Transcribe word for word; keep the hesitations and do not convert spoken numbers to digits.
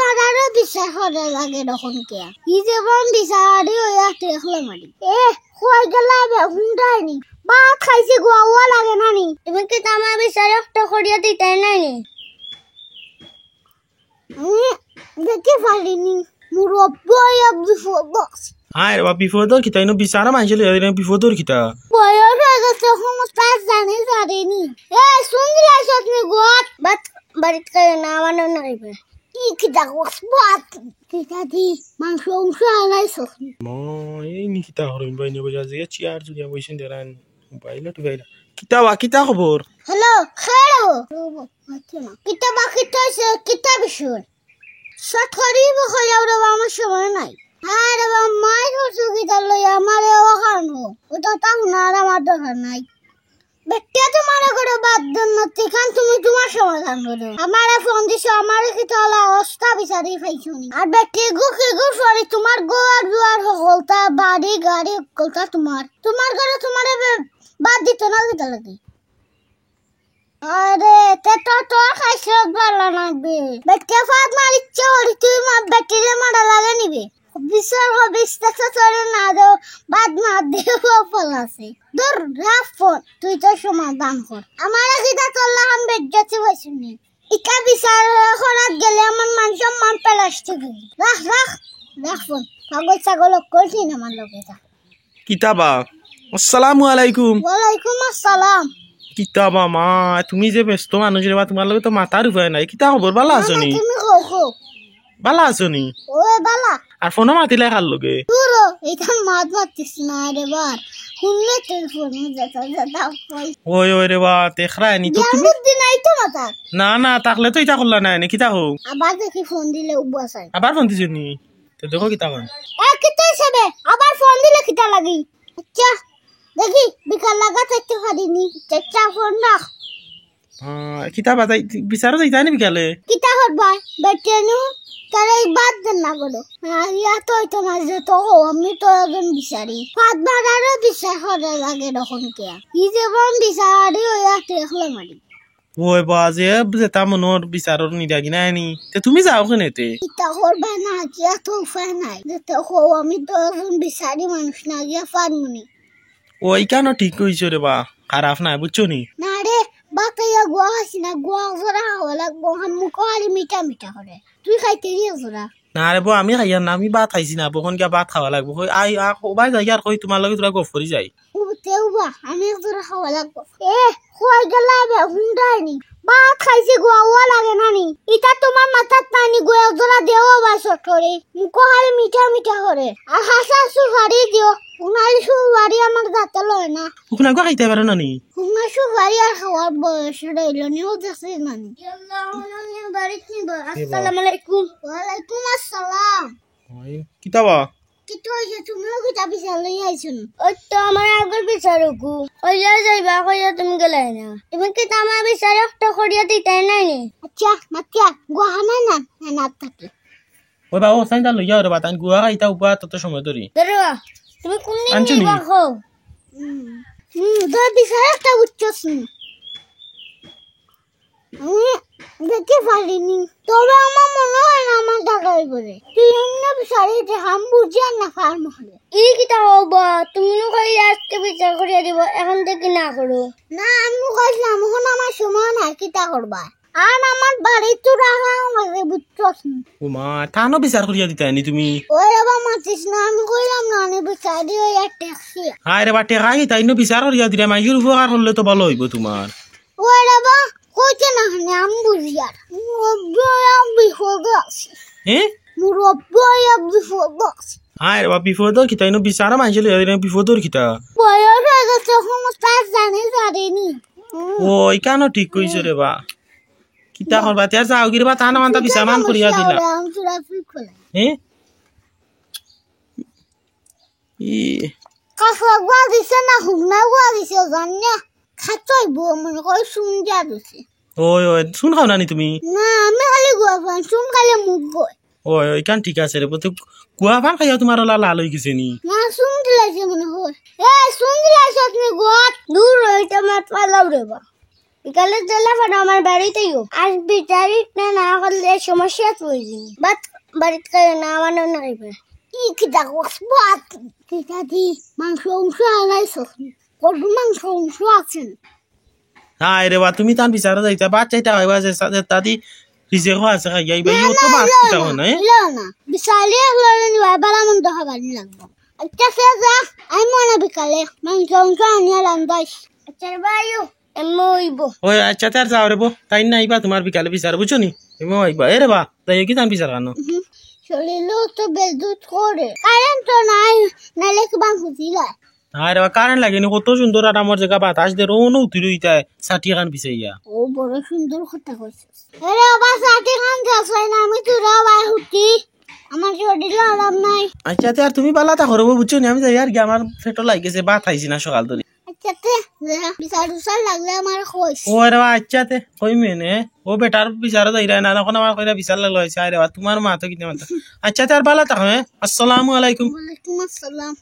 বাজারও বিচার করা লাগে তখন কে? ই যেমন বিচারি হইয়া দেখলাম আরে। এ, কই গেলা বে, হুন্ডাইনি? ভাত খাইছি, গুয়াওয়া লাগে না নি? এমনকি তো আমার বিচারে একটা করিয়া দিতে নাই নি? আমি দেখি পারিনি। মুরব্বি হইয়া বিপদ আছে। হায় রে বাপ, বিপদর কিতা? ইনো বিচারো মানষে লইয়া দিলে বিপদর কিতা? বয়স হয়ে গেছে, এখন তার জানি জানি নি। এ, শুনলাম সত্যি গোয়াত। ভাত বাড়িত খাই না, আমার নাম না খাইবে। কি কিতা কস ভাত? কিতা দি? মাংস উংস আনাই সত্যি। মা, এই নি কিতা হরইন ভাই নে বইয়া যে চেয়ার জুড়িয়া বইছেন দেরান। মোবাইল টুবাইল। কিতা বা, কিতা খবর? Hello, hello. কিতা বা, কিতা হইছে? কিতা বিষয়? শর্ট করি বকইয়াও রে বা, আমার সময় নাই। আরে বা, মাই করছো কিতা লইয়া আমারে ও কানো? ও তো তাও না, আর আমার দরকার নাই। বেটিয়ে তোমার করে বাদ দেন না, তখন তুমি তোমার সমাধান করো। আমারে ফোন দিছো, আমারে কিতা অলা অবস্থা বিচারি পাইছো নি? আর বেটি গু কি গু সরি, তোমার গো আর দুয়ার হকলতা, বাড়ি গাড়ি হকলতা তোমার। তোমার ঘরে তোমারে বে-, বাদ দিত না কিতা লাগি? আরে, তে তো তোর খাইছে ভালা লাগবে। বেটিয়ে ফাঁদ মারিচ্ছে ওরে, তুই মা-, বেটিরে মারা লাগে নিবে। বিচার হবে, ইস্তাসা তোরে না দেও, বাদ না দেও, ফল আছে। ধর, রাখ ফোন, তুই তোর সমাধান কর। আমার কিতা তোর লাখান বেজ্জতি হইছে নি। ইটা বিচার করাত গেলে আমার মান সম্মান প্লাস্টিক। রাখ, রাখ, রাখ ফোন। পাগল ছাগল করছি না আমার লগে যা। কিতা বা? আসসালামু আলাইকুম। ওয়ালাইকুম আসসালাম। কিতা বা মা, তুমি যে ব্যস্ত মানুষ রে বা, তোমার লগে তো মাতার উপায় নাই। কিতা খবর, ভালা আছো নি? তুমি কও, কও। ভালা আছো নি? ওই ভালা। আর ফোনো মাতিলে কার লগে? দূর হ, ইতা মাত মাতিস না রে বা। শুনলে তোর ফোনে যেতা যেতা কই। ওই, ওই রে বা, দেখরায় নি তো জ্ঞান তুমি। বুদ্ধি নাই তো মাতার। না, না, থাকলে তো ইতা করলা না, নে কিতা কও? আবার দেখি ফোন দিলে উবা চাই। আবার ফোন দিছে নি? তে দেখো কিতা কয়। এ, কিতা হিসাবে? আবার ফোন দিলে কিতা লাগি? আচ্ছা, দেখি, বিকাল লাগা থাকতে পারিনি। আচ্ছা, ফোন রাখ। আহ, কিতা বাজাই, বিচারো যাইতা নি বিকালে? কিতা করবায়? বেটিয়ে নু, তারা এই বাদ দেন না করো। না, ইয়া তো হইতো না যে তো হো, আমি তো একজন বিচারি। ফাঁদ মারারও বিচার করা লাগে তখন কে? ই যেমন বিচারি হইয়া দেখলাম আরে। ওই বা, যে যেতা মনর বিচারর নিরাগি নাই নি। তে তুমি যাও কেনে তে? ইতা করবা না, গিয়া তো উপায় নাই। যেতা কও, আমি তো একজন বিচারি মানুষ না, গিয়া পারমু নি। ও, ইখানও ঠিক কইছো রে বা, খারাপ নায়, বুঝছো নি? না রে, বাতাইয়া গুয়া খাইছি না, গুয়া জরা খাওয়া লাগবো, অখন মুখো খালি মিঠা মিঠা করে। তুই খাইতে গিয়া জরা। না রে বা, আমি খাইয়ার না, আমি ভাত খাইছি না, অখন গিয়া ভাত খাওয়া লাগবো। কই, আই, আ, ও ভাই যাই আর কই, তোমার লগে থুড়া গফ করি যাই। ও, তেও বা, আমি এক জোড়া খাওয়া লাগবো। এ, কই গেলা বে, হুন্ডাইনি? ভাত খাইছি, গুয়াওয়া লাগে না নি? ইতা তোমার মাথাত নাই নি, গুয়া এক জোড়া দেও বা শর্ট করি। মুখো খালি মিঠা মিঠা করে। আর হাছা সুপারি দিও, উনার সুপারি আমার যাতে লয় না। হুকনা গুয়া খাইতে পারো না নি? হুকনা সুপারি আর খাওয়ার বয়স রইল নি, ও দেখছি না নি? আসসালামু আলাইকুম। ওয়ালাইকুম আসসালাম। ওই, কিতা বা? কিতা অইছে? তুমিও কিতা বিচার লইয়া আইছো নি? ওই তো আমার আগর বিচার ওগু। কইয়া যাইবা, কইয়া তুমি গেলায় না। তুমি কিতা আমার বিচার একটা করিয়া দিতায় নায় নি? আচ্ছা, মাতিয়া, গুয়াহানা না, না, না থাকি। ওই বা, ও সাইনটা লইয়া ওরে বা, তাইন গুয়া খাইতা উবা তত সময় ধরি। ধরো, তুমি কোন দিন আনছো নি? নিবা কও? হুম। হুম, তোর বিচার একটা বুঝছস নি? আমি দেখি পারিনি, তবে আমার মনে হয় না আমার দাদা অইবো রে। তুই এমনে বিচারি যে হাম বুঝিয়ার না পার মহলে। ই কিতা কও বা, তুমি নু কইলে আজকে বিচার করিয়া দিব, অখন থাকি না করো। না, আমি কইছিলাম, অখন আমার সময় নাই, কিতা করবা? আর আমার বাড়িত তো রাখা লাগে, বুঝছস নি? ও মা, তানও বিচার করিয়া দিতায় নি তুমি? ওই রে বা, মাতিস না, আমি কইলাম না, আমি বিচারি অইয়া টেকছি। হায় রে বা, টেকা কিতা, ইনো বিচার করিয়া দিলে, মাইনষর উপকার করলে তো ভালা অইবো তোমার। ওই রে বা, কইতে না হানে, আমি বুঝিয়ার। মুরব্বি অইয়া বিপদ আছে। হে? মুরব্বি অইয়া বিপদ আছে। হায় রে বা, বিপদ কিতা, ইনো বিচারো মাইনষে লইয়া দিলে, বিপদর কিতা? বয়স হয়ে গেছে, অখন তার জানি জানি নি। ও, ইখানও ঠিক কইছো রে বা। কিতা করবা, তে আর যাওগি রে বা, তান আমানতা বিচার মান করিয়া দিলা। হে? ই। কাঁচা গুয়া দিছে না হুকনা গুয়া দিছে জানি না। খাইতে অইবো মনে করি চুন দিয়া দিছে। ওই, ওই, চুন খাও না নি তুমি? না, আমি খালি গুয়া পান, চুন খাইলে মুখ গয়। ওই, ওই, ইখান ঠিক আছে রে, বলতে গুয়া পান খাইয়া তোমার অলা লাল অই গেছে নি? না, চুন দিলাইছে মনে হয়। এ, চুন দিলাইছে তুমি গুয়াত? দূর অইতে মাত পালাও রে বা। বিকালে দিলা ফানো আমার বাড়িত আইও। আর বিচারিক না, না করলে সমস্যা তো অইযিবো। ভাত বাড়িত খাইও না, আমার না খাইবা। ই কিতা কস ভাত? কিতা দি মাংস উংস আনাইছস? গরুর মাংস উংস আছে না? হায় রে বা, তুমি তান বিচারো যাইতা, ভাত চাইটা খাইবা যে সা-, যে তাদি রিজেকও আছে খাইয়া, ইবা না, ইও তো না, ভাত ইলো কিতা না, হয় না, এ? ইলো না। বিচারি একজনে নিবা, বালা মন্দ খাবার লাগবো। আচ্ছা, সে যা, আমি মনে বিকালে মাংস উংস আনিয়া রান্দাইস। আচ্ছা রে বা, আইও, এমন অইবো। ওই আচ্ছা, তে আর যাও রে বো, তাইন না আইবা তুমার বিকালে বিচার, বুঝছো নি? এমন আইবা, এ রে বা, যাইও কি তান বিচার খানো? হুম, শরীরও তো বেদুত করে। কারেন্ট তো নাই, নাইলে কিবা বুঝিলা। আরে বা, কারেন্ট লাগেনি, কত সুন্দর আরামর জাগা, বাতাস দের, অনো উঠি রইতায়, ছাটি খান বিছাইয়া। ও, বড় সুন্দর কথা কইছস। আরে বাবা, ছাটি খান যাস না, আমি তোরা ভাই হুতি, আমার শরীরও আরাম নাই। আচ্ছা, তে আর তুমি বালা থাকো রে বো, বুঝছো নি? আমি যাই আর কি, আমার পেটো লাগি গেছে, ভাত খাইছি না সকাল ধরি। আচ্ছা, তে যা, বিচার উচার লাগলে আমার কইস। ও আরে বা, আচ্ছা, তে কইমু নে। ও বেটার বিচারো যাইরায় না, অখন আমার কইরা বিচার লাগলো অইছে। আরে বা, তুমার মা তো কিতা মাতা। আচ্ছা, তে আর বালা থাকো, হ্যাঁ? আসসালামু আলাইকুম। ওয়ালাইকুম আসসালাম।